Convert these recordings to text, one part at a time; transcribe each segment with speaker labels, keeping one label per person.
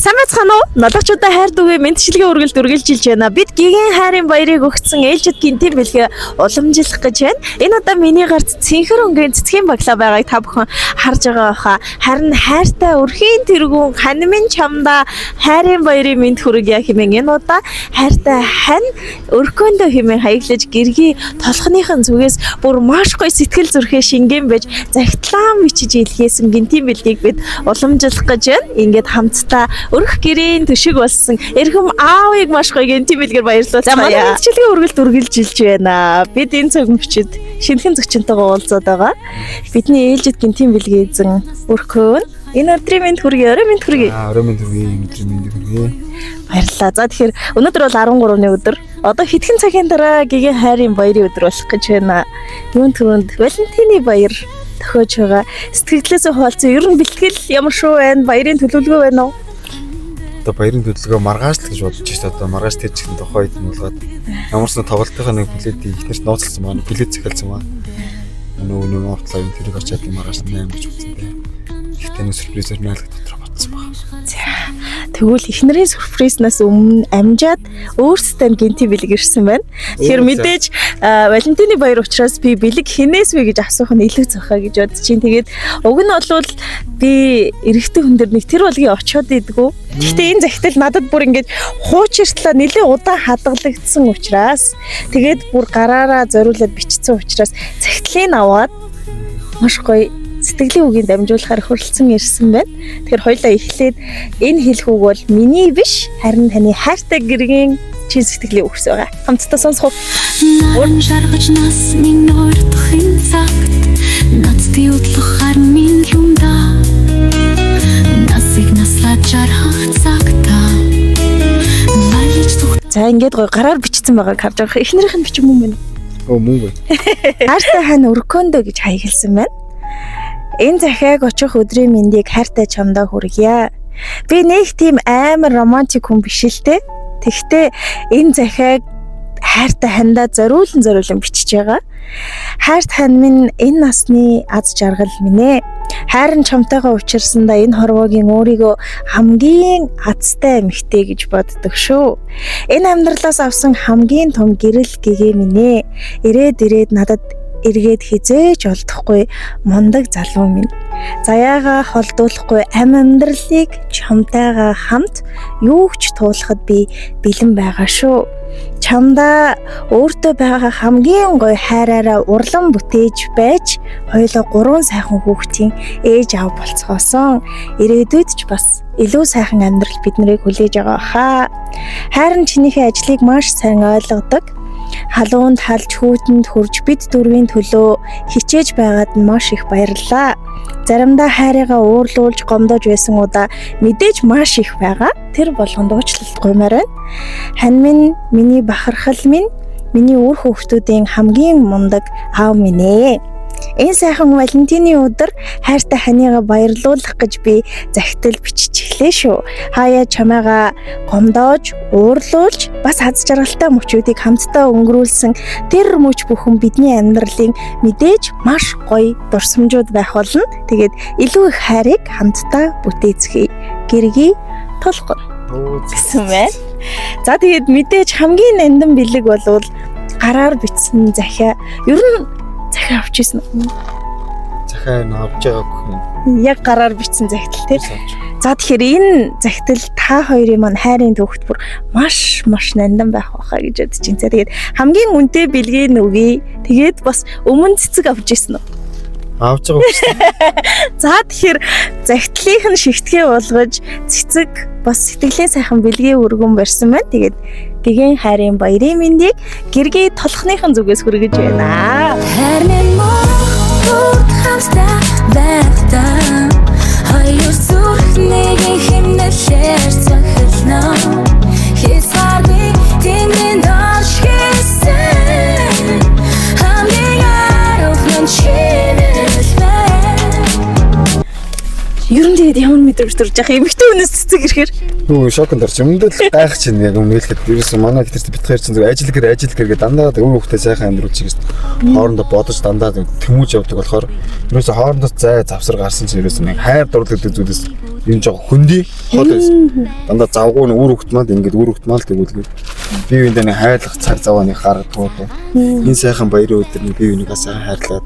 Speaker 1: Сайн байцгаана уу? Нологчудаа хайр дүүгээ мэдчилгээ үргэлж үргэлжилж байна. Бид гигэн хайрын баярыг өгсөн ээлжид гинтийн бэлгээ уламжлах гэж байна. Энэ удаа миний гарт цэнхэр өнгийн цэцгийн баглаа байгааг та бүхэн харж байгаа баха. Харин хайртай өрхийн тэргүүн хань минь чамдаа хайрын баярын мэнд хүргье хэмээн энэ удаа хайртай хань өрхөндөө хэмээн хаяглаж гэргий толхныхын зүгээс бүр маш гоё сэтгэл зүрхээ шингэн байж захидлаа бичиж илгээсэн гинтийн бэлгийг бид уламжлах гэж байна. Ингээд хамтдаа өрх гэрийн төшиг болсон эрхэм аавыг маш гоё гинтийн бэлгээр баярлуулцгаая. За манай мэдчилгээ үргэлж үргэлжилж байна. Бид энэ цаг мөчид шинэхэн зочинтойгоо уулзаад байгаа. Бидний ээлжид гинтийн бэлгээ эзэн өрхөөн энэ өдрийн мэнд хүргэе, орой мэнд хүргэе.
Speaker 2: Аа, орой мэнд хүргэе, өдрийн мэнд хүргэе.
Speaker 1: Баярлалаа. За, тэгэхээр өнөөдөр бол 13-ны өдөр. Одоо хэдхэн цагийн дараа гэгээ хайрын баярын өдөр болох гэж байна. Юун түрүүнд Валентины баяр тохиож байгаа. Сэтгэлдээсээ хуваалцсан. Ер нь бэлтгэл ямар шүү байна? Баярын төлөвлөгөө байна уу?
Speaker 2: Одоо баярын төлөвлөгөө маргааш л гэж бодож шээ. Одоо маргааш тэр чихэн тухай хэд болгоод ямар ч нэг тоглолтынхаа нэг билетийг ихнэрт нууцлсан байна. Билет захиалсан байна. Нөгөө нэг офлайн тэрийг очиад маргааш 8 гэж бодсон дээ. Гэхдээ нэг сюрпризээр найлах дотор бодсон байна.
Speaker 1: За, тэгвэл эхнэрийн сюрпризнаас өмнө амжаад өөрсдөө гинти бэлэг ирсэн байна. Тэгэхээр мэдээж Валентины баяр учраас би бэлэг хинээс вэ гэж асуух нь илүү зохио гэж бодож чинь. Тэгээд уг нь бол би эрэгтэй хүн дээр нэг тэр болгын очиод идэггүй. Гэхдээ энэ захидал надад бүр ингэж хуучиртлаа нэлээд удаан хадгалагдсан учраас, тэгээд бүр гараараа зориулаад бичсэн учраас захидлыг аваад маш гоё сэтгэлийн үгийн дамжуулахаар хүрэлцэн ирсэн байна. Тэгэхээр хоёлаа эхлээд энэ хэлэх үг бол миний биш, харин таны хайртай гэргийн чин сэтгэлийн үгс байгаа. Хамтдаа сонсох уу?
Speaker 3: Наран жаргаж нас минь ойртохын цагт надтай удлахаар минь юмда насыг наслаад жаргах цагта баяж зүх.
Speaker 1: За, ингээд гоё гараар бичсэн байгааг харж байгаа. Эхнэрийнх нь бичин мөн байна.
Speaker 2: Өө, мөн бай.
Speaker 1: Хайртай хань өргөндөө гэж хаягласан байна. Энэ захиаг очих өдрийн мэндийг хайртай чамдаа хүргье. Би нэг тийм амар романтик хүн биш л те. Тэгтээ энэ захиаг хайртай хандаа зориулан зориулан бичиж байгаа. Хайрт хань минь, энэ насны аз жаргал минь ээ. Хайрын чамтайгаа учирсандаа энэ хорвоогийн өөрийгөө хамгийн азтай эмэгтэй гэж боддог шүү. Энэ амьдралаас авсан хамгийн том гэрэл гэгээ минь ээ. Ирээд ирээд надад эргээд хэзээ ч олдохгүй мундаг залуу минь. Заяагаа холдуулахгүй ам амьдралыг чамтайгаа хамт юу ч туулахад би бэлэн байгаа шүү. Чамдаа өөртөө байгаа хамгийн гоё хайраараа урлан бүтээж байж хоёулаа гурван сайхан хүүхдийн ээж аав болцгоосон. Ирээдүйд ч бас илүү сайхан амьдрал бид нарыг хүлээж байгаа хаа. Хайрын чинийхээ ажлыг маш сайн ойлгодог. Халуунд халж, хүүтэнд хурж бид дөрвийн төлөө хичээж байгаад нь маш их баярлалаа. Заримдаа хайрыгаа уурлуулж гомдоож байсан удаа мэдээж маш их байгаа. Тэр болгонд уучлалт гуймаар байна. Хань минь, миний бахархал минь, миний үр хүүхдүүдийн хамгийн мундаг аав минь ээ. Энэ сайхан Валентины өдөр хайртай ханыгаа баярлуулах гэж би захидал биччихлээ шүү. Хаяа чамайгаа гомдоож, уурлуулж, бас аз жаргалтай мөчүүдийг хамтдаа өнгөрүүлсэн тэр мөч бүхэн бидний амьдралын мэдээж маш гоё дурсамжууд байх болно. Тэгээд илүү их хайрыг хамтдаа бүтээцгээе. Гэргий Толгон гэсэн байна. За, тэгээд мэдээж хамгийн нандин бэлэг болвол гараар бичсэн захиа. Ер нь захиа авч ирсэн үү?
Speaker 2: Захиа н авч байгаагүй юм.
Speaker 1: Яг гараар бичсэн захидал тий. За, тэгэхээр энэ захидал та хоёрын маань хайрын түүхт бүр маш маш нандин байх байхаа гэж бодож байна. За, тэгээд хамгийн үнэтэй бэлгийг өгье. Тэгээд бас өмнө цэцэг авч ирсэн үү?
Speaker 2: Авч байгаагүй шүү.
Speaker 1: За, тэгэхээр захидлынх нь шигтгээ болгож цэцэг бас сэтгэлийн сайхан бэлгийн өргөн барьсан байна. Тэгээд гэгэн хайрын баярын мэндийг гэргий толхныхын зүгээс хүргэж байна.
Speaker 3: Хайр минь, бүгд хамтдаа байхдаа хоёр зүрхнийг химнэлээр цохилно. Хязгааргүй тэнгэрийн доош хийсэн хамгийн аруулхан чимэл байна.
Speaker 1: Ер нь тэгээд ямар мэдрэмж мэдрэмж төрж яах эмэгтэй хүнээс цэцэг ирэхээр.
Speaker 2: Нүү шоконд орч. Өмнөд л гайхаж байна яг өмнө хэлэхэд ерөөсөн манай гитэрт бит хоёр чинь зөв ажил гэр ажил гэр гэдэг дандаа өөр хүүхдээ сайхан амьдруулчих гэсэн. Хоорондоо бодож дандаа тэмүүж явдаг болохоор ерөөсөн хоорондоо зай завсар гарсан чинь ерөөсөн нэг хайр дурлал гэдэг зүйлээс юм жоо хөндөй хол байсан. Дандаа завгүй нь үр хөвгт маань ингээд үр хөвгт маань л тэгүүлгээд би биендээ нэг хайрлах цаг заваа нэг гаргадаг одоо. Энэ сайхан баярын өдөр нэг би биенийг сайхан хайрлаад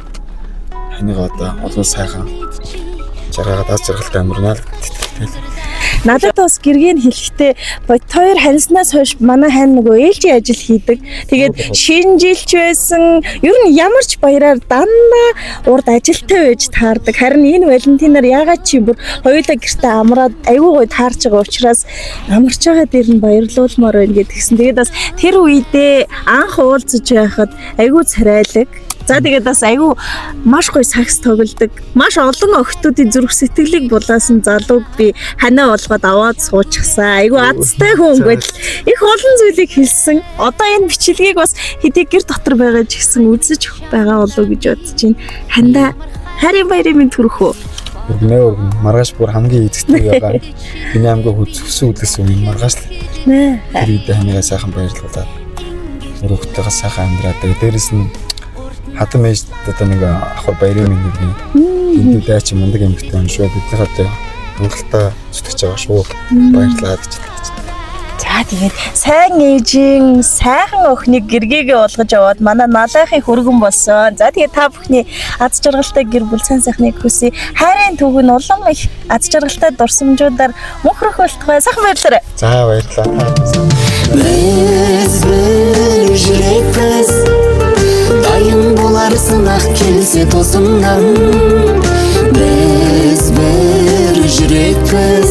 Speaker 2: ханыгаа одоо олон сайхан жаргаад аз жаргалтай амьдрнаа л гэдэг.
Speaker 1: Надад бас гэргийг хэлэхдээ бот хоёр ханснаас хойш манай хань нөгөө ээлжийн ажил хийдэг. Тэгээд шинэ жилч байсан. Ер нь ямар ч баяраар дандаа урд ажилтай байж таардаг. Харин энэ Валентинаар яагаад чи бүр хоёулаа гэртээ амраад айгүй гой таарч байгаа учраас амарч байгаа дээр нь баярлуулмаар байна гэдгийгсэн. Тэгээд бас тэр үедээ анх уулзаж байхад айгүй царайлаг. За тэгээд бас айгүй маш гоё сакс тоглодог. Маш олон охтуудын зүрх сэтгэлийг булаасан залууг би ханаа болгоод аваад суучихсан. Айгүй азтай хүн өнгөд их олон зүйлийг хэлсэн. Одоо энэ бичлэгийг бас хэдий гэр дотор байгаа ч гэсэн үзэж байгаа болов уу гэж бодож байна. Хандаа харин баярын минь төрөх үү?
Speaker 2: Өргөнөө өргөн. Маргааш бүр хамгийн эзэгтэй байгаа. Миний хамгийн хүзсэн үлээс өмнө маргааш л тэр үедээ ханыгаа сайхан баярлуулад өргөхтэйгээ сайхан амьдраад тэгээ дээрэс нь хатан ээж одоо нэг авах баярын минь нэг энд дайч мундаг эмэгтэй юм шүү. Бидний одоо хангалттай зүтгэж байгаа шүү. Баярлалаа гэж хэлж байна.
Speaker 1: За тэгээд сайн ээжийн сайхан охиныг гэргээгээ болгож аваад манай налайхын хөргөн болсон. За тэгээд та бүхний аз жаргалтай гэр бүл сайн сайхныг хүсье. Хайрын түүх нь улам их аз жаргалтай дурсамжуудаар мөнхрөх болтугай. Сайхан баярлалаа.
Speaker 2: За баярлалаа.
Speaker 3: Біз бір жүрекпіз. Дайын болар сынақ келсе тосыннан. Біз бір жүрекпіз.